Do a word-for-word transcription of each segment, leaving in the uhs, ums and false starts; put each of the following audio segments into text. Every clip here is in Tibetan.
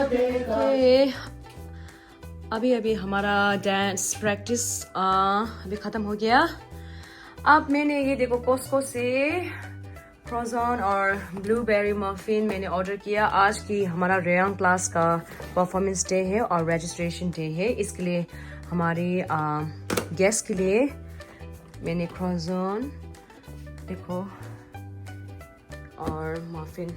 ओके, अभी अभी हमारा डांस प्रैक्टिस अभी ख़त्म हो गया। अब मैंने ये देखो कॉस्को से क्रोजन और ब्लूबेरी मफिन मैंने ऑर्डर किया। आज की हमारा रेयांग क्लास का परफॉर्मेंस डे है और रजिस्ट्रेशन डे है, इसके लिए हमारी गेस्ट के लिए मैंने क्रोजन, देखो, और मफिन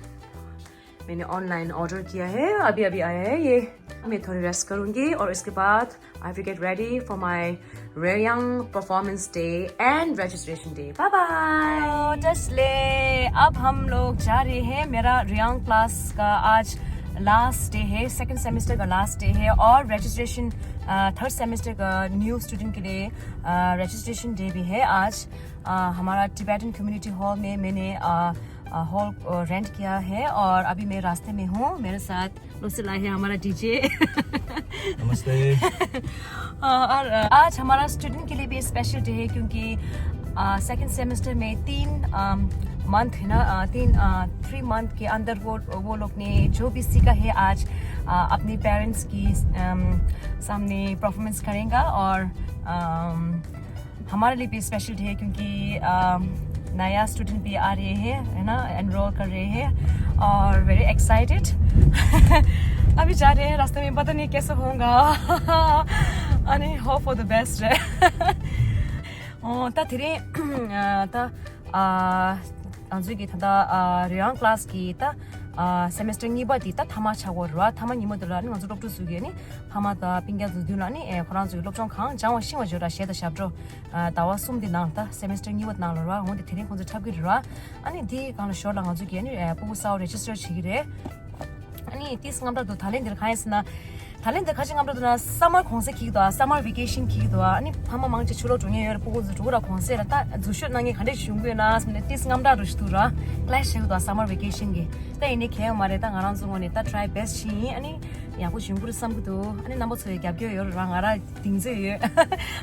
मैंने ऑनलाइन ऑर्डर किया है, अभी अभी आया है ये। मैं थोड़ी रेस्ट करूंगी और इसके बाद I will get ready for my रेयांग performance day and registration day. Bye bye. टसले, अब हम लोग जा रहे हैं। मेरा रेयांग क्लास का आज लास्ट डे है, सेकंड सेमेस्टर का लास्ट डे है और रजिस्ट्रेशन, थर्ड सेमेस्टर का न्यू स्टूडेंट के लिए रजिस्ट्रेशन डे भी है आज। अ, हमारा टिबेटन कम्युनिटी हॉल में मैंने हॉल रेंट किया है और अभी मैं रास्ते में हूँ। मेरे साथ लोसेला है, हमारा डीजे। नमस्ते। और अ, आज हमारा स्टूडेंट के लिए भी स्पेशल डे है, क्योंकि सेकंड सेमेस्टर में तीन मंथ है ना, अ, तीन थ्री मंथ के अंदर वो वो लोग ने जो भी सीखा है, आज अ, अपने पेरेंट्स की अम, सामने परफॉर्मेंस करेगा। और अम, हमारे लिए भी स्पेशल डे है, क्योंकि अम, नया स्टूडेंट भी आ रहे हैं, है ना, एनरोल कर रहे हैं। और वेरी एक्साइटेड। अभी जा रहे हैं, रास्ते में पता नहीं कैसे होगा। अनि होप फॉर द बेस्ट है। अँ, त धेरै, अँ, त, अँ, हजुर कि त, अँ, रेयांग क्लास कि त, अँ, सेमेस्टर གཉིས་པ་དེ་ད་མཐའ་མ་ཆགས་ཡོད་རེད་བ། མཐའ་མ་ཉིན་མོ་དེ་ལ་ནི་ང་ཚོ་སློབ་ཕྲུག་ཚོ་གིས་ནི་ཕ་མ་དང་སྤུན་ཀྱག་ཚོ་མདུན་ལ་ནི་ཨེ་ཁོ་རང་ཚོའི་སློབ་སྦྱོང་གང་སྦྱང་བ་ཤེས་པ་བརྗོད་ར་གཞས་དང་ཞབས་བྲོ། ཨ་ཟླ་བ་གསུམ་དེ་ནང་ད་སེ་མེ་སི་ཊར་གཉིས་པ་ནང་ལ་ར་འོང་དེ་དེ་རིང་ཁོང་ཚོ་འཁྲབ་ཀྱི་རེད་ར། ཨ་ནི་དེའི་སྒང་ལ་ཞོར་ལ་ང་ཚོ་གིས་ཨ་ནི་ཨེ་སྤུ་གུ་གསར་པ་རེ་ཇི་སི་ཊར་བྱེད་ཀྱི་རེད། ཨ་ནི་ཏིས་རྔམ་སྐྲག་འདུག་ད་ལན་འདིར་གང་ཡིན་ཟེར་ན། ད་ལན་འདིར་ག་ཅི་རྔམ་སྐྲག་འདུག་ན་སམ་མར་གུང་སེང་འཁེལ་གྱི་འདུག་ཨ་སམ་མར་ཝེ་ཀེ་ཤན་འཁེལ་གྱི་འདུག་ཨ་ནི་ཕ་མ་མང་ཆེ་ཕྱི་ལོགས་འགྲོ་མཁན་ཡོད་རེད། སྤུ་གུ་ཚོ་འགྲོ་གི་ར་གུང་སེང་རེད། ད་འཛུལ་ཞུགས་གནང་མཁན་ག་འདྲས་བྱུང་གི་ཡོད་ན་ཟེར་ནས་ཏིས་རྔམ་སྐྲག་འདྲ་ཞིག་འདུག་ར། ཀི་ལེ་སི་བྱེད་ཀྱི་འདུག་ཨ་སམ་མར་ཝེ་ཀེ་ཤན་གྱི། ད་ཡིན་ནའི་གལ་ཡོད་མ་རེད། ད་ང་རང་ཚོ་ངོས་ནས་ད་ཊི་རའི་བེ་སི་ཊི་བྱེད་ཡིན། ཨ་ནི་ཡག་པོ་བྱུང་གི་རེད་བསམ་གྱི་འདུག་ཨ་ནི་རྣམ་པ་ཚོ་ཡི་རྒྱབ་སྐྱོར་ཡོད་རེད་ར། ང་རང་གདེང་ཚོད་ཡོད།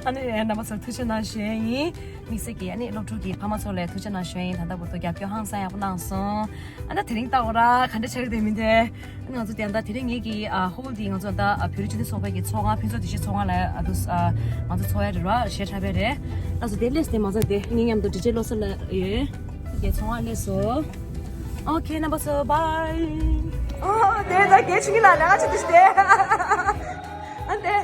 ཨ་ནི་རྣམ་པ་ཚོར་ཐུགས་རྗེ་གནང་ཞུ་ཡ་ཡིན། དམིགས་བསལ་གྱིས་ཨ་ནི་སློབ་ཕྲུག་གི་ཕ་མ་ཚོ་ལ་ཐུགས་རྗེ་གནང་ཞུ་ཡ་ཡིན། ད་ལྟ་བར་དུ་རྒྱབ་སྐྱོར་ཧང་སང་ཡག་པོ་གནང་སོང་། ཨ་ནི་དེ་རིང་ལྟ་འོ་ར་ག་འདྲ་ཆགས་ཀྱི་འདུག་མིན་ཏེ། ཨ་ནི་ང་ཚོ་དེ་ད་དེ་རིང་ངེད་ཀྱི་ཨ་ཧོལ་འདི་ང་ཚོ་ད་ཨ་བོད་རིགས་སྤྱི་མཐུན་ཚོགས་པའི་གི་ཚོགས་ཁང་ཕུན་ཚོགས་སྡེ་བཞིའི་ཚོགས་ཁང་ལ་ཨ་དུ་ཨ་ང་ཚོ་ཚོགས་ཡ་རེད་ར། གཞས་འཁྲབ་ཡ་རེད། ལགས་སོ་དེ་སླེབས་ཏེ་མ་ཚད་དེ་ངེད་མཉམ་དུ་ཌི་ཇེ་བློ་གསལ་ལགས་ཡོད། དེ་ཚོགས་ཁང་སླེབས་སོང་། ཨོ་ཁེ། རྣམ་པ་ཚོ་བྷའི། ཨོ་དེ་ད་གལ་ཆུང་གི་ལ་ལ་ང་ཚོ་དུ་ཞིག་དེ། ཨ་དེ།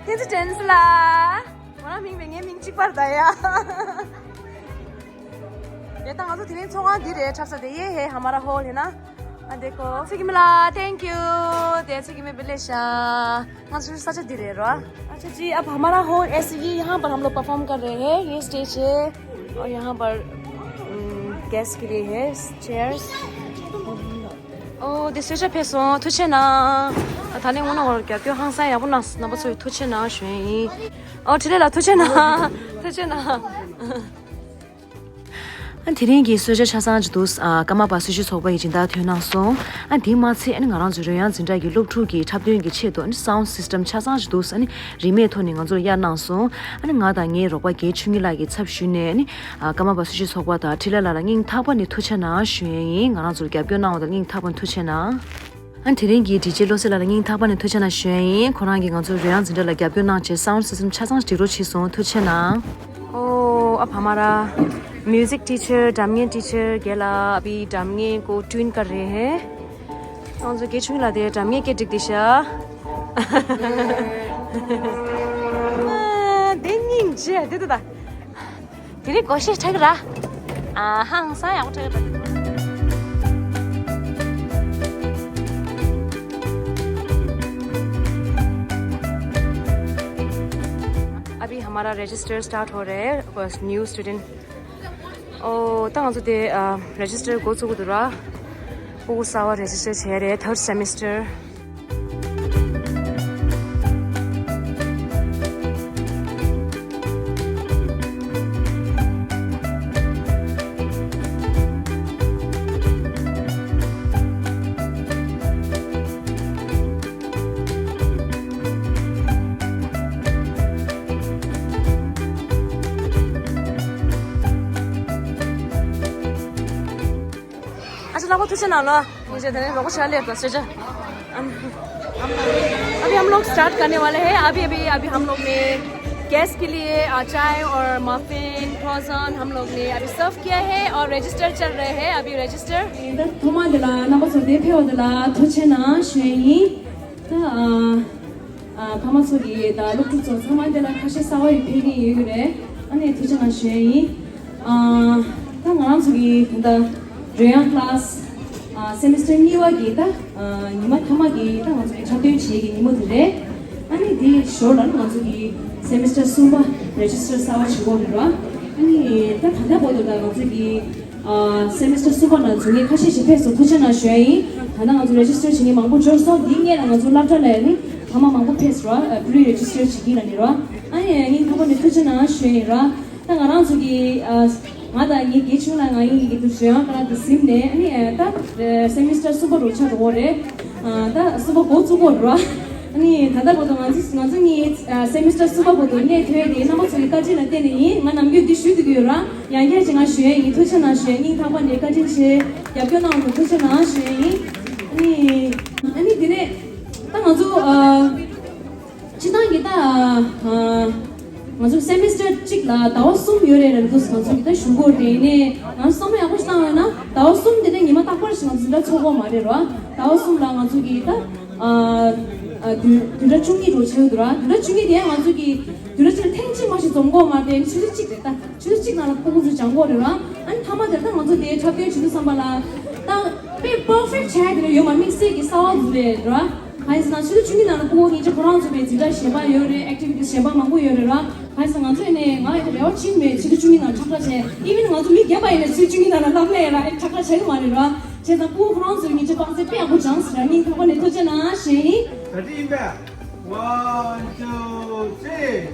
ཁྱེད་ཚོ་དྲན་སོང་ལ། ང་རང་མིང་མེད། ངའི་མིང་གཅིག་པར་ད་ཡ། དེ་ད་ང་ཚོ་དེ་རིང་ཚོགས་ཁང་འདི་རེད། འཁྲབ་ས་དེ་ཡེ་ཧེ་ཧ་མ་ར་ཧོལ་ཡིན་ན། ཨ་དེ་ཀོ་ཚིག་གི་མི་ལ་ཐེང་ཀིའུ། དེ་ཚིག་གི་མི་བི་ལེ་ཤ། ང་ཚོའི་ས་ཆ་འདི་རེད་རོ། अच्छा जी, अब हमारा हॉल ऐसे ही, यहाँ पर हम लोग परफॉर्म कर रहे हैं। ये स्टेज है और यहाँ पर, हम्म, गेस्ट के लिए है चेयर्स। ཨོ་དེ་གསོལ་ཇ་ཕེབས་སོང་། ཐུགས་རྗེ་གནང་། ད་ནི་དངོས་གནས་ཁོ་རང་རྒྱབ་སྐྱོར་ཧང་སང་ཡག་པོ་གནང་སོང་། རྣམ་པ་ཚོས་ཐུགས་རྗེ་གནང་ཞུ་ཡ་ཡིན། ཨོ་འཕྲིན་ལས་ལགས་ཐུགས་རྗེ་གནང་། ཐུགས་རྗེ་གནང་། ཨ་དེ་རིང་གི་གསོལ་ཇ་ཆ་ཚང་ཅིག་འདུག་ཨ་ཀརྨ་པ་སུ་ཞི་ཚོགས་པ་ཡི་སྦྱིན་བདག་ཐོན་གནང་སོང་། ཨ་དེ་མ་ཚད་ཨ་ནི་ང་རང་ཚོ་རོལ་དབྱངས་འཛིན་གྲྭ་གི་སློབ་ཕྲུག་གི་འཁྲབ་སྟོན་གྱི་ཆེད་དུ་ཨ་ནི་སའུན་སིས་ཊམ་ཆ་ཚང་ཅིག་འདུག་ཨ་ནི་རིན་མེད་ཐོག་ནས་ང་ཚོར་གཡར་གནང་སོང་། ཨ་ནི་ང་དང་ངའི་རོགས་པ་རྒན་ཆོས་ཉིད་ལགས་ཀྱི་ཚབ་ཞུས་ནས་ཨ་ནི་ཨ་ཀརྨ་པ་སུ་ཞི་ཚོགས་པ་དང་འཕྲིན་ལས་ལགས་ལ་སྙིང་ཐག་པ་ནས་ཐུགས་རྗེ་གནང་ཞུ་ཡ་ཡིན། ང་རང་ཚོར་རྒྱབ་སྐྱོར་གནང་བ་དང་སྙིང་ཐག་པ་ནས་ཐུགས་རྗེ་གནང་། ཨ་དེ་རིང་གི་ཌི་ཇེ་བློ་གསལ་ལགས་ལ་སྙིང་ཐག་པ་ནས་ཐུགས་རྗེ་གནང་ཞུ་ཡ་ཡིན། ཁོ་རང་གིས་ང་ཚོའི་རོལ་དབྱངས་འཛིན་གྲྭ་ལ་རྒྱབ་སྐྱོར་གནང་བྱས་སའུན་སིས་ཊམ་ཆ་ཚང་སྒྲིག་རོགས་བྱས་སོང་། ཐུགས་རྗེ་གནང་། ཨོ་ཨ་ཕ་མ་ར། म्यूजिक टीचर སྒྲ་སྙན་ཊི་ཆར་རྒན་ལགས་ཨ་བི་སྒྲ་སྙན་ཀོ་ཊུན་ཀར་རེ་ཧེ། ང་ཚོ་དགེ་ཆུང་ལགས་དེ་སྒྲ་སྙན་སྐད་སྒྲིག་དེ་ཤ། དེ་སྙིང་རྗེ་དེ་དུ་ད། དེ་རིང་སྒོར་གཞས་འཁྲབ་ཀྱི་ར། ཨ་ཧང་སང་ཡག་པོ་འཁྲབ་ཀྱི་ར། अभी हमारा रजिस्टर स्टार्ट हो रहा है, बस न्यू स्टूडेंट। ཨོ་ད་ང་ཚོ་དེ་ཨ་རེ་ཇི་སི་ཊར་འགོ་ཚུགས་ཀྱི་འདུག་ར། སྤུ་གུ་གསར་པ་རེ་ཇི་སི་ཊར་བྱས་རེད། ཐར་ཌི་སེ་མེ་སི་ཊར། ཐུགས་རྗེ་གནང་ལོ། ངས་བྱས་དེ་ནས་རོགས་པ་ཞིག་སླེབས་དང་ཞེས་བྱ། अभी हम लोग स्टार्ट करने वाले हैं। अभी अभी अभी हम लोग ने गेस्ट के लिए चाय और मफिन क्रोसन हम लोग ने अभी सर्व किया है और रजिस्टर चल रहे हैं। अभी रजिस्टर। ད་ཐོག་མ་དེ་ལ་རྣམ་པ་ཚོ་འདིར་ཕེབས་པ་དེ་ལ་ཐུགས་རྗེ་གནང་ཞུ་ཡ་ཡིན། ད་ཨ་ཨ་ཕ་མ་ཚོ་གིས་ད་སློབ་ཕྲུག་ཚོ་ཚང་མ་འདི་ལ་ཁ་ཤས་གསར་པ་ཡིས་ཕེབས་ཀྱི་ཡོད་ཀྱི་རེད། ཨ་ནི་ཐུགས་རྗེ་གནང་ཞུ་ཡ་ཡིན། ཨ་ད་ང་རང་ཚོ་གི་ད་ལྟ་རོལ་དབྱངས་ཀི་ལ་སི་ཨ་སེ་མི་སི་ཊར་གཉིས་པ་གི་ད་ཨ་ཉི་མ་མཐའ་མ་གི་ད་ང་ཚོ་གི་འཁྲབ་སྟོན་བྱེད་ཀྱི་ཉིན་མོ་དེ་རེད། ཨ་ནི་དེའི་ཞོར་ལ་ང་ཚོ་གི་སེ་མི་སི་ཊར་གསུམ་པ་རེ་ཇི་སི་ཊར་གསར་པ་བྱེད་དགོས་རེད་ར། ཨ་ནི་ད་ད་ལྟ་བར་དུ་ད་ང་ཚོ་གི་ཨ་སེ་མི་སི་ཊར་གསུམ་པ་ནང་འཛུལ་མཁན་ཁ་ཤས་ཤིག་ཕེབས་སོང་། ཐུགས་རྗེ་གནང་ཞུ་ཡ་ཡིན། ད་ལྟ་ང་ཚོ་རེ་ཇི་སི་ཊར་བྱེད་མཁན་མང་པོ་འབྱོར་སོང་། འདིའི་སྔོན་ལ་ང་ཚོ་སློབ་གྲྭ་ལ་ནི་ཕ་མ་མང་པོ་ཕེབས་སོང་ར། པི་རི་རེ་ཇི་སི་ཊར་བྱེད་ཀྱི་ཡིན་ལབ་ནས་ར། ཨ་ནི་སྙིང་ཐག་པ་ནས་ཐུགས་རྗེ་གནང་ཞུ་ཡ་ཡིན་ར། ད་ང་རང་ཚོ་གི་ཨ་ང་དང་ངའི་དགེ་ཆུང་ལ་ང་ཡིན་གྱི་འདུག་ཞུ་ཡང་ཀ་ལ་དུ་ཟིན་ནས། ཨ་ནི་ཨ་ད་སེ་མི་སི་ཊར་གསུམ་པ་རུ་ཆགས་འགྲོ་གི་རེད། ཨ་ད་གསུམ་པ་འགོ་བཙུགས་དགོས་རེད་ར། ཨ་ནི་ད་ལྟ་བར་དུ་ང་ཚོ་ང་ཚོ་གཉིས་ཨ་སེ་མི་སི་ཊར་གསུམ་པ་བར་དུ་གནས་ཐུབ་ཡ་དེ་རྣམ་པ་ཚོ་གི་བཀའ་དྲིན་ལ་བརྟེན་ནས་ཡིན། ང་ནམ་རྒྱུན་འདི་ཞུ་བསྡད་ཀྱི་ཡོད་ར། ཡང་བསྐྱར་ཅིག་ང་ཞུ་ཡ་ཡིན། ཐུགས་རྗེ་གནང་ཞུ་ཡ། སྙིང་ཐག་པ་ནས་བཀའ་དྲིན་ཆེ། རྒྱབ་སྐྱོར་གནང་བ་དང་ཐུགས་རྗེ་གནང་ཞུ་ཡ་ཡིན། ཨ་ནི་ཨ་ནི་དེ་ནས་ད་ང་ཚོ་ཨ་སྤྱི་བཏང་གི་ད་ཨ་ང་ཚོ་སེ་མི་སི་ཊར་གཅིག་ལ་ཟླ་བ་གསུམ་ཡོད་རེད་ལབ་དུས། ང་ཚོ་གི་ད་ཞུ་སྒོ་རེད་ནས་ང་ཚོ་བསམ་བློ་ཡག་པོ་ཞིག་བཏང་བ་ཡིན་ན་ཟླ་བ་གསུམ་དེ་ནས་ཉི་མ་རྟག་པར་ཞིག་ང་ཚོ་འཛིན་གྲྭ་ཚོགས་དགོས་མ་རེད་ར། ཟླ་བ་གསུམ་ལ་ང་ཚོ་གི་ད་ཨ་ཨ་བདུན་བདུན་ཕྲག་བཅུ་གཉིས་འགྲོ་ཆེ་འདུག་ར། བདུན་ཕྲག་བཅུ་གཉིས་དེ་ང་ཚོ་གི་བདུན་ཕྲག་གཅིག་ལ་ཐེངས་གཅིག་མ་ཞིག་འཛོམས་དགོས་མ་རེད། ཆུ་ཚོད་གཅིག་རེད། ད་ཆུ་ཚོད་གཅིག་ནང་ལ་ཕྲུ་གུ་ཚོ་སྦྱང་དགོས་རེད་ར། ཨ་ནི་མཐའ་མ་དེར་ད་ང་ཚོ་དེ་འཁྲབ་སྟོན་བྱེད་དུས་ཙམ་པ་ལ་ད་དཔེ་པར་ཕེག་བྱ་ཡ་དེ་འདྲ་ཡོད་མ། དམིགས་བསལ་གྱི་གསར་པ་ཟིག་རེད་ར། གང་ཡིན་ཟེར་ན་ཆུ་ཚོད་བཅུ་གཉིས་ནང་ལ་ཕྲུ་གུ་གཉིས་ཆ་ཁོ་རང་ཚོ་བའི་འཛིན་གྲྭ་གཞན་པ་ཡོད་རེད། ཨེག་ཊི་བི་ཊི་གཞན་པ་མང་པོ་ཡོད་རེད་ར། གང་ཡིན་ཟེར་ང་ཚོ་ཡིན་ནའི་ང་ཡི་རེ་བ་ཆེན་མེད། ཆུ་ཚོད་བཅུ་གཉིས་ནང་འཁྲབ་གྲབས་བྱས། ཨི་ཝན་ང་ཚོ་མི་རྒན་པ་ཡིན་ནའི་ཆུ་ཚོད་བཅུ་གཉིས་ནང་ལ་ལམ་སླེབས་ཡ་ལ་ཨེ་འཁྲབ་གྲབས་བྱ་གི་མ་རེད་ར། བྱས་ཙང་ཕྲུ་གུ་ཁོ་རང་ཚོའི་ཉིན་ཆ་སྤང་ཚེ་དཔེ་ཡག་པོ་སྦྱངས་ཟེར་ར། སྙིང་ཐག་པ་ནས་ཐུགས་རྗེ་གནང་ཞུ་ཡ་ཡིན། ད་ཅི་ཡིན་པས། One, two, three.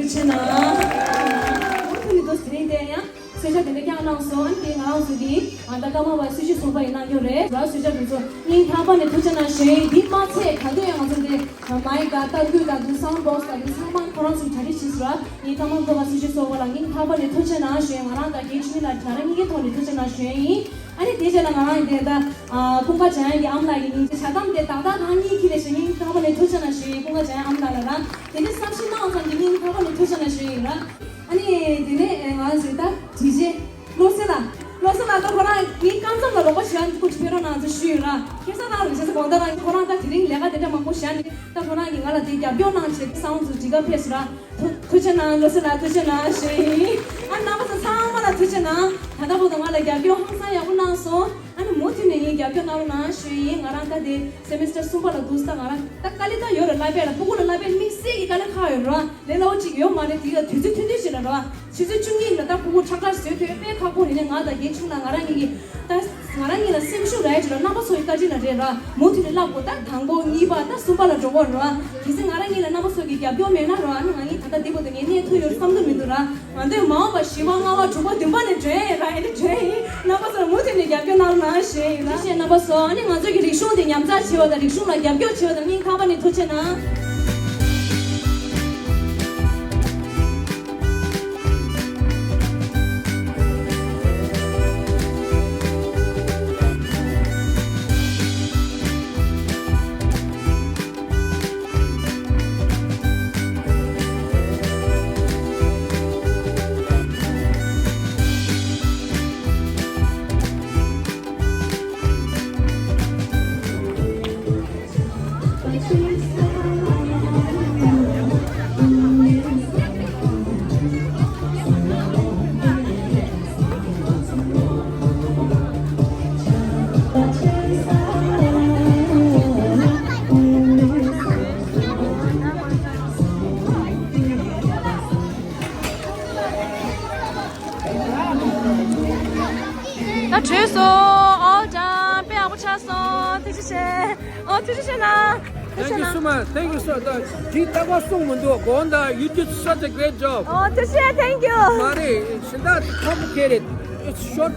ཐུགས་རྗེ་གནང་། ཐུགས་རྗེ་གནང་། ཐུགས་རྗེ་གནང་། གསོལ་ཇ་དེ་འདྲ་བསྐྱངས་གནང་སོང་། ཨ་ནི་དེ་ང་རང་ཚོ་གིས་ཨ་ད་སྐར་མ་བ་གསོལ་ཇ་གསུམ་པ་ཡིན་གནང་རྒྱུ་རེད། ར་གསོལ་ཇ་དེ་ཚོ་སྙིང་ཐག་པ་ནས་ཐུགས་རྗེ་གནང་ཞུ་ཡིན། འདི་མ་ཚད་ག་དུས་ཡང་ང་ཚོ་འདི་མའི་ག་ཏར་སྐུད་ག་དུས་སའུན་ཌ་བོག་སི་ག་དུས་ཚང་མ་ཁོ་རང་ཚོ་གྲ་སྒྲིག་བྱས་སོང་། ར་སྙིང་ཐག་པ་ནས་ཐུགས་རྗེ་གནང་ཞུ་ཡིན། ང་རང་དང་རྒན་ཆུང་ལ་ང་རང་གཉིས་ཀའི་ཐོག་ནས་ཐུགས་རྗེ་གནང་ཞུ་ཡིན། ཨ་ནི་དེ་རྗེས་ལ་ང་རང་གི་དེ་ད་ཀུན་དགའ་འཇམ་དབྱངས་ཀྱི་ཨ་མ་ལགས་ཀྱི་སྙིང་རྗེ་ཆ་ཚང་དེ་ཏག་ཏག་རང་གཉིས་ཁྱེར་ལས་ཞེ་སྙིང་ཐག་པ་ནས་ཐུགས་རྗེ་གནང་ཞུ་ཡིན། ཀུན་དགའ་འཇམ་དབྱངས་ཨ་མ་ལགས་ལ་ར་དེ་ནས་བསམ་ཤེས་གནང་བ་ཙམ་གྱི་སྙིང་ཐག་པ་ནས་ཐུགས་རྗེ་གནང་ཞུ་ཡིན་ར། ཨ་ནི་དེ་ནས་ང་རང་ཚོའི་ད་དྲིན་ཆེན་བློ་གསལ་ལགས། བློ་གསལ་ལགས་ད་ཁོ་རང་ངའི་སྐབས་མཚམས་ལ་རོགས་པ་བྱེད་ཡ་ཁོ་ཅིག་ཕེབས་རོགས་གནང་ཟེར་ཞུས་ཡོད་ར། ཁ་སང་ནང་ལ་བྱས་ཙང་དགོང་དག་རང་ཁོ་རང་ད་དེ་རིང་ལས་ཀ་དེ་འདྲ་མང་པོ་བྱས་ནས་ད་ཁོ་རང་གིས་ང་ལ་དེ་རྒྱབ་སྐྱོར་གནང་བྱས་ཏེ་སང་ཚོ་ཇི་ག་ཕེབས་སོང་ར། ཐུགས་ཐུགས་རྗེ་གནང་། བློ་གསལ་ལགས་ཐུགས་རྗེ་གནང་ཞུ་ཡིན། ཨ་རྣམ་པ་ཚོ་ཚང་མ་ལ་ཐུགས་རྗེ་གནང་། ད་ལྟ་བར་དུ་ང་ལ་རྒྱབ་སྐྱོར་ཧང་སང་ཡག་པོ་གནང་སོང་། ཨ་ནི་མུ་མཐུད་ནས་ངས་རྒྱབ་སྐྱོར་གནང་རོགས་གནང་ཞུ་ཡིན། ང་རང་ད་དེ་སེ་མི་སི་ཊར་གསུམ་པ་ལ་འདུག་ས། ང་རང་ད་དཀའ་ལས་ད་ཡོད་རེད། བསླབ་པ་ལ་ཕྲུ་གུ་ལ་བསླབ་པ་དམིགས་བསལ་གྱི་དཀའ་ལས་ཁག་ཡོད་རེད། ལས་སླ་པོ་ཅིག་ཡོད་མ་རེད། དེ་ག་དུས་ཚོད་ཐུང་ཐུང་ཞིག་ལ་རེད། ཆུ་ཚོད་བཅུ་གཉིས་ལ་ད་ཕྲུ་གུ་ཁྲག་ཁྲག་བཟོས་ཐུབ་དཔེ་ཁག་པོ་རེད། ནས་ང་དང་རྒན་ཆུང་ལ་ང་རང་གཉིས་ཀྱི་ད་ང་རང་གཉིས་ལ་སེམས་ཤུགས་རག་ཡ་ཅིག་ལ་རྣམ་པ་ཚོ་ཡི་བཀའ་དྲིན་ལ་རེད་ར། མུ་མཐུད་ནས་བསླབ་དགོས། ད་དང་པོ་གཉིས་པ་ད་གསུམ་པ་ལ་འགྲོ་དགོས་ར། གལ་སྲིད་ང་རང་གཉིས་ལ་རྣམ་པ་ཚོ་གི་རྒྱབ་སྐྱོར་མེད་ན་ར། ཨ་ནི་ང་གཉིས་ད་ལྟ་འདི་བར་དུ་ངས་གནས་ཐུབ་ཡོད་བསམ་གྱི་མི་འདུག་ར། ང་ཚོས་མ་འོངས་པ་བཞི་པ་ལྔ་པ་དྲུག་པ་བདུན་པ་ནས་འགྲོ་ཡ་ཡིན་ར། ཨེ་འདྲ་འགྲོ་ཡ་ཡིན། རྣམ་པ་ཚོ་ལ་མུ་མཐུད་ནས་རྒྱབ་སྐྱོར་གནང་རོགས་གནང་ཞུ་ཡ་ཡིན་ར། ཐུགས་རྗེ་ཆེ་རྣམ་པ་ཚོ། ཨ་ནི་ང་ཚོ་གི་རིག་གཞུང་འདི་ཉར་ཚགས་བྱེད་པ་དང་རིག་གཞུང་ལ་རྒྱབ་སྐྱོར་བྱེད་པ་དང་སྙིང་ཐག་པ་ནས་ཐུགས་རྗེ་གནང་། ད་བྲོས་སོང་། ཨོ་ཅང་དཔེ་ཡག་པོ་ཆགས་སོང་། ཐུགས་རྗེ་ཆེ། ཨོ་ཐུགས་རྗེ་ཆེ་གནང་། Thank you so much. Thank you so much. ཇི་ལྟ་བ་གསུང་མི་འདུག་དགོངས་དག you did such a great job. Oh, ཐུགས་རྗེ་ཆེ། Thank you. མ་རེད། ཤིན་ཏུ་ཁག་པོ་ཁེལ་རེད། It's short.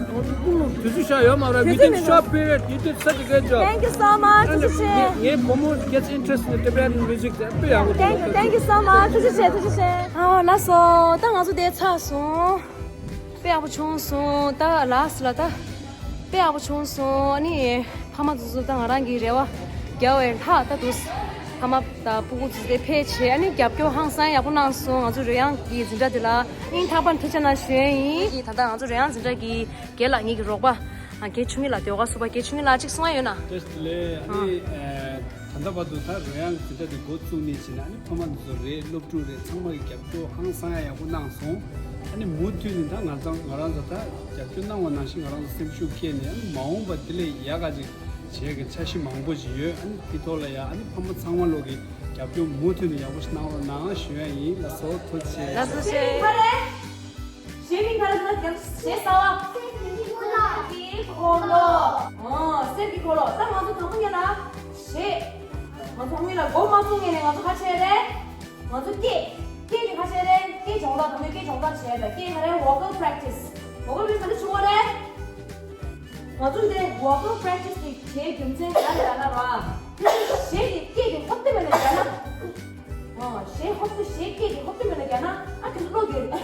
དུས་ཚོད་ཤ་ཡོད་མ་རེད། དུས་ཚོད་མི་འདུག Within short period, you did such a great job. Thank you so much. ཐུགས་རྗེ་ཆེ། ངའི་བུ་མོ་gets interest in the Tibetan music. དཔེ་ཡག་པོ། Thank you, thank you so much. ཐུགས་རྗེ་ཆེ། ཐུགས་རྗེ་ཆེ། ཨ་ལགས་སོ། ད་ང་ཚོ་དེ་ཚར་སོང་། དཔེ་ཡག་པོ་བྱུང་སོང་། ད་ལགས་སོ་ལ་ད། དཔེ་ཡག་པོ་བྱུང་སོང་། ཨ་ནི་ཕ་མ་ཚོ་ཚོ་ད་ང་རང་གི་རེ་བ་རྒྱབ་པའི་ལྷག་ད་དུ་ཕ་མ་དང་སྤུ་གུ་ཚོ་དེ་ཕེབས་བྱས། ཨ་ནི་རྒྱབ་སྐྱོར་ཧང་སང་ཡག་པོ་གནང་སོང་། ང་ཚོ་རོལ་དབྱངས་ཀྱི་འཛིན་གྲྭ་དེ་ལ་སྙིང་ཐག་པ་ནས་ཐུགས་རྗེ་གནང་ཞུ་ཡས་ཡིན། ད་ལྟ་ང་ཚོ་རོལ་དབྱངས་འཛིན་གྲྭ་གི་རྒན་ལགས་ངེད་ཀྱི་རོགས་པ་རྒན་ཆུང་ངུ་ལགས། ཟློས་གར་ཟུར་པ་རྒན་ཆུང་ངུ་ལགས་གཅིག་གསུང་ཡ་ཡོད་ན། བཀྲ་ཤིས་བདེ་ལེགས། ཨ་ནི་ཨ། ད་ལྟ་བར་དུ་ད་རོལ་དབྱངས་འཛིན་གྲྭ་དེ་འགོ་བཙུགས་ནས་བྱས་ན། ཨ་ནི་ཕ་མ་འདི་ཚོ་རེད། སློབ་ཕྲུག་རེད། ཚང་མ་གིས་རྒྱབ་སྐྱོར་ཧང་སང་ཡག་པོ་གནང་སོང་། ཨ་ནི་མུ་མཐུད་ནས་ད་ང་ཚང་ང་རང་ཚོ་ད་རྒྱབ་སྐྱོར་གནང་བ་ནང་བཞིན་ང་རང་ཚོ་སེམས་ཤུགས་སྐྱེད་ནས། ཨ་ནི་མ་འོངས་པ་དེ་ལས་ཡག་ག་ཅིག་བྱེད་ཀྱི་འཆར་གཞི་མང་པོ་ཞིག་ཡོད། ཨ་ནི་དེ་ཐོག་ལ་ཡ་ཨ་ནི་ཕ་མ་ཚང་མ་ལོག་གིས་རྒྱབ་སྐྱོར་མུ་མཐུད་ནས་ཡག་པོ་ཞིག་གནང་རོགས་གནང་ཞུ་ཡ་ཡིན། ལགས་སོ། ཐུགས་རྗེ་ཆེ། ལགས་སོ་ཆེ། གཞས་མིང་ག་རེ་ཟེར་ན། གཞས་གསར་བ། གསེར་གྱི་འཁོར་ལོ། ཨོ། གསེར་གྱི་འཁོར་ལོ། ད་ང་ཚོ་དང་པོ་ཉིད་ལ་གཞས། ང་ཚོ་དང་པོ་ཉིད་ལ་འགོ་མ་བཙུགས་སྔོན་ནས་ང་ཚོ་ག་རེ་བྱས་རེད། ང་ཚོ་སྐད། སྐད་ཀྱི་ག་རེ་བྱས་རེད། སྐད་སྦྱོང་བརྡར། དང་པོ་སྐད་སྦྱོང་བརྡར་བྱས་རེད། སྐད་ག་རེ། vocal practice། vocal practice ག་འདྲ་བྱུང་བ་རེད། ང་ཚོ་འདི་vocal practice དེ་བྱེད་རྒྱུ་མཚན་ག་རེ་ལབ་ན་ར། གཞས་དེ་སྐད་ཀྱི་ཧོབ་སྟེ་མེད་ན་རྒྱག་ན། ཨ། གཞས་ཧོབ་སྟེ། གཞས་སྐད་ཀྱི་ཧོབ་སྟེ་མེད་ན་རྒྱག་ན། ཨ། ཁྱོད་ཚོ་བློ་འགྱོད་ལ་ཡང་ད་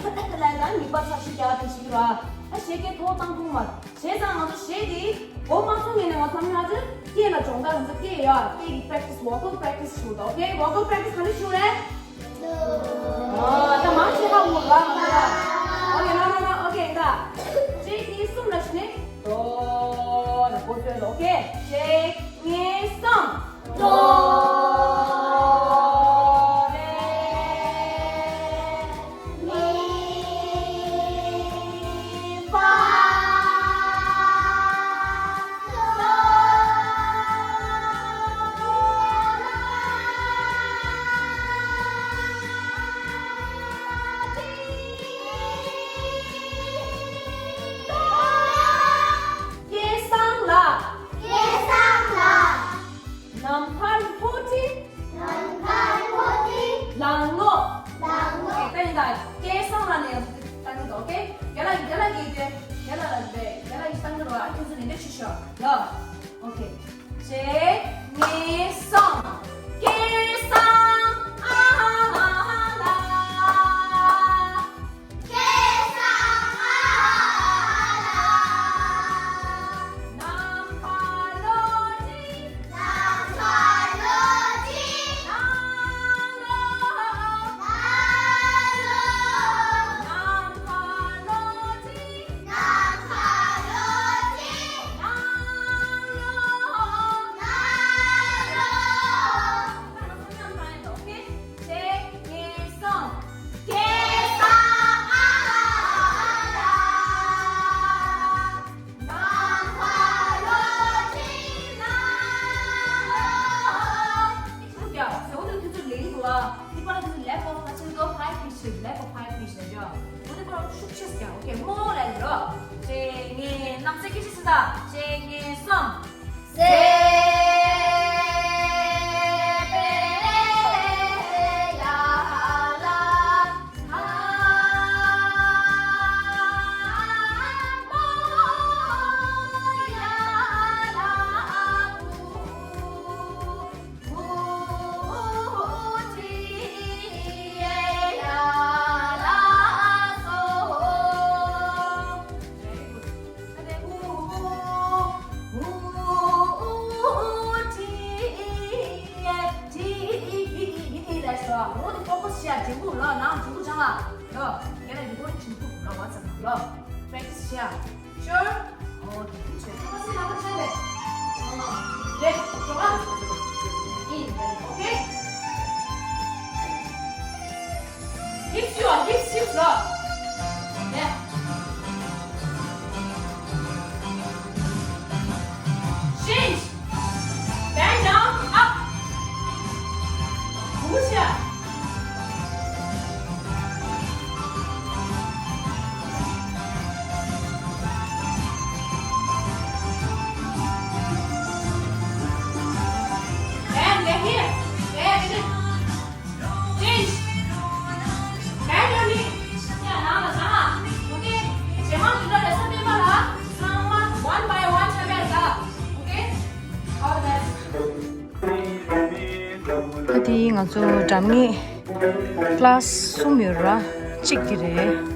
ཉིན་པ་ཚར་ཤི་རྒྱག་དེ་ཞིག་ར། ཨ། གཞས་སྐད་མཐོ་བཏང་ཐུབ་མ་རེད། བྱས་ཙང་ང་ཚོ་གཞས་དེ་འགོ་མ་བཙུགས་སྔོན་ནས་ང་ཚོ་མཉམ་དུ་སྐད་ལ་སྦྱོང་བརྡར། ང་ཚོ་སྐད་ཡ་སྐད་ཀྱི་practice། vocal practice བྱེད་དགོས། okay? vocal practice ག་འདྲ་བྱེད་དགོས་རེད། ཨ། ད་མང་ཆེ་ཧ་གོ་ག་མ་གཏོགས། okay, no, no, no, okay. ད་གཅིག་གཉིས་གསུམ་ལ་གཞས་ནི་དོ་ལ་འགོ་བཙུགས་ཡོད། okay? གཅིག་གཉིས་གསུམ། དོ། རེ། མི། ཧྥ། སྐལ་བཟང་ལགས། སྐལ་བཟང་ལགས། ནམ་མཁའ་ལྷོ་འདྲེ། ནམ་མཁའ་ལྷོ་འདྲེ། ལང་ལོ། ལང་ལོ། okay, ད་ཡིན་ད། སྐལ་བཟང་ལགས་ནས་ཡང་བཏང་གི་འདུག okay? རྒན་ལགས། རྒན་ལགས་ཀྱིས་དེ། རྒན་ལགས་ལ་རེད། རྒན་ལགས་ཀྱིས་བཏང་གི་རེད་པ། ཨ། ཁྱོད་ཚོ་དེ་འདྲ་ཞིག་ཤོག་ལ། okay. གཅིག་གཉིས་གསུམ། སྐལ་བཟང་ཨ་ལ། སྐལ་བཟང་ཨ་ལ། ནམ་མཁའ་ལྷོ་འདྲེ། ནམ་མཁའ་ལྷོ་འདྲེ། ལང་ལོ། ལང་ལོ། ནམ་མཁའ་ལྷོ་འདྲེ། ནམ་མཁའ་ལྷོ་འདྲེ། ལང་ལོ། ལང་ལོ། ད་ང་ཚོ་མཉམ་དུ་ཡིན་ཏོ། okay? གཅིག་གཉིས་གསུམ། སྐལ་བཟང་ཨ་ལ། ནམ་མཁའ་ལྷོ་འདྲེ། ལང་ལོ། ཡ། ཟེར་བ་དེ་དུས་ཚོད་ལས་ཀྱི་འདུག་ཨ། འདི་པར་དུས་ཚོད་lack of ཁ་ཆེན་གོ high pitch། lack of high pitch ལ་འཇོག་འོ་དེ་པར་ཤུགས་ཆེ་ཀྱང་། okay? མོ་ལ་ཡིན་རོ། གཅིག་གཉིས་གསུམ། གཅིག་གཉིས་གསུམ། Practice བྱས། Sure? Okay, good job. ཁྱོད་ཚོ་སེམས་ལྷག་པ་བྱས་པས། ཨ། རེད། འགྲོ་ཨ། Okay? Hips you are, hips, hips up. Yeah. Change. Bend down, up. Push up. And left here. ང་ཚོ་སྒྲ་སྙན་ཀླ་སི་གསུམ་ཡོད་ར། གཅིག་དེ་རེད།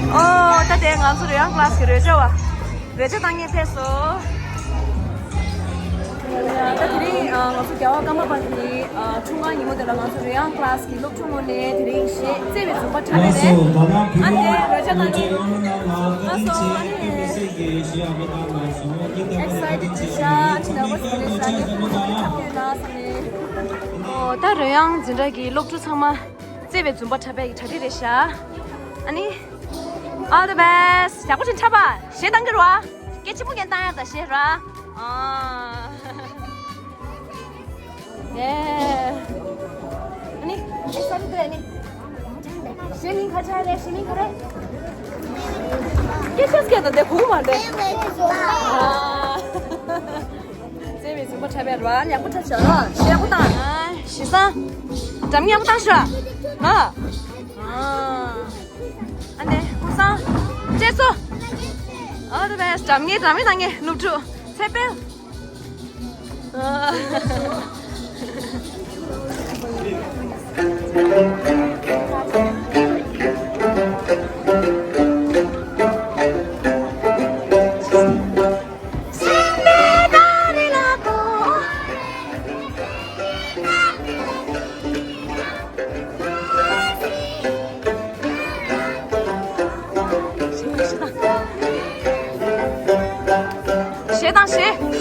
ཨོ། ད་དེ་ང་ཚོ་རོལ་དབྱངས་ཀླ་སི་གི་རོལ་ཆ་བ། རོལ་ཆ་བཏང་མཁན་ཕེབས་སོང་། ད་དེ་རིང་ང་ཚོ་རྒྱལ་བ་ཀརྨ་པ་དེ་ཨ་འཁྲུངས་སྐར་ཉིན་མོ་དེ་ལ་ང་ཚོ་རོལ་དབྱངས་ཀླ་སི་གི་སློབ་ཕྲུག་ངོས་ནས་དེ་རིང་གཞས་རྩེ་བའི་འཛོམས་པ་འཁྲབ་ཡས་རེད། ཨ་ནི་རོལ་ཆ་བཏང་མཁན། ཨ་སོ། ཨ་ནི་ཨེག་སའི་ཊེཌ་ཆགས། ཨ་ནི་ནར་བ་སི་རེད་ཤག་ཨ་ནི་ནར་བ་སི་རེད་ཤག་ཨ་ནི་ཁོང་ཚོ་ནི་འཁྲབ་ཡས་ན་བསམ་ནས། ཨོ། ད་རོལ་དབྱངས་འཛིན་གྲྭ་གི་སློབ་ཕྲུག་ཚང་མ་རྩེ་བའི་འཛོམས་པ་འཁྲབ་པའི་གྲ་སྒྲིག་རེད་ཤག་ཨ་ནི། All the best. ཡག་པོ་ཞིག་འཁྲབ་པ། གཞས་བཏང་གི་རེད་བ། སྐད་ཆེན་པོ་ངན་བཏང་ཡག་ད་གཞས་ར། ཨ། ཡེ། ཨ་ནི། ཨེ་སར་དུ་ཨ་ནི། གཞས་མིང་ག་རེ་རེད། གཞས་མིང་ག་རེ། སྐད་ཤོད་སྐད་དང་དེ་གོ་མ་རེད། ཨ། རྩེ་བའི་འཛོམས་པ་འཁྲབ་པའི་ར། ཡག་པོ་འཁྲབ་ཤག་ར། གཞས་ཡག་པོ་བཏང་། ཨ། གཞས་བཟང་། འགྲམ་ཡག་པོ་བཏང་ཤག་ར། ཨ། ཨ་ནི་ཀུན་བཟང་། ཅེ་སོ། All the best. འགྲམ་ངེ་འགྲམ་ངེ་ད་ངེ་ནུབ་ཕྲུག་ཚེ་དཔལ། གཞས་བཏང་གཞས།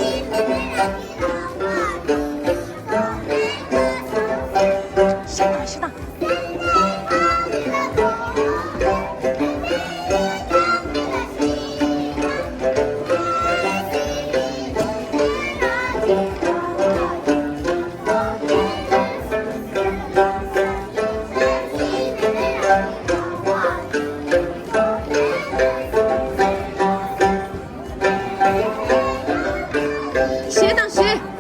གཞས་བཏང་གཞས་བཏང་། གཞས་དང་གཞས།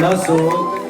ལགས་སོ།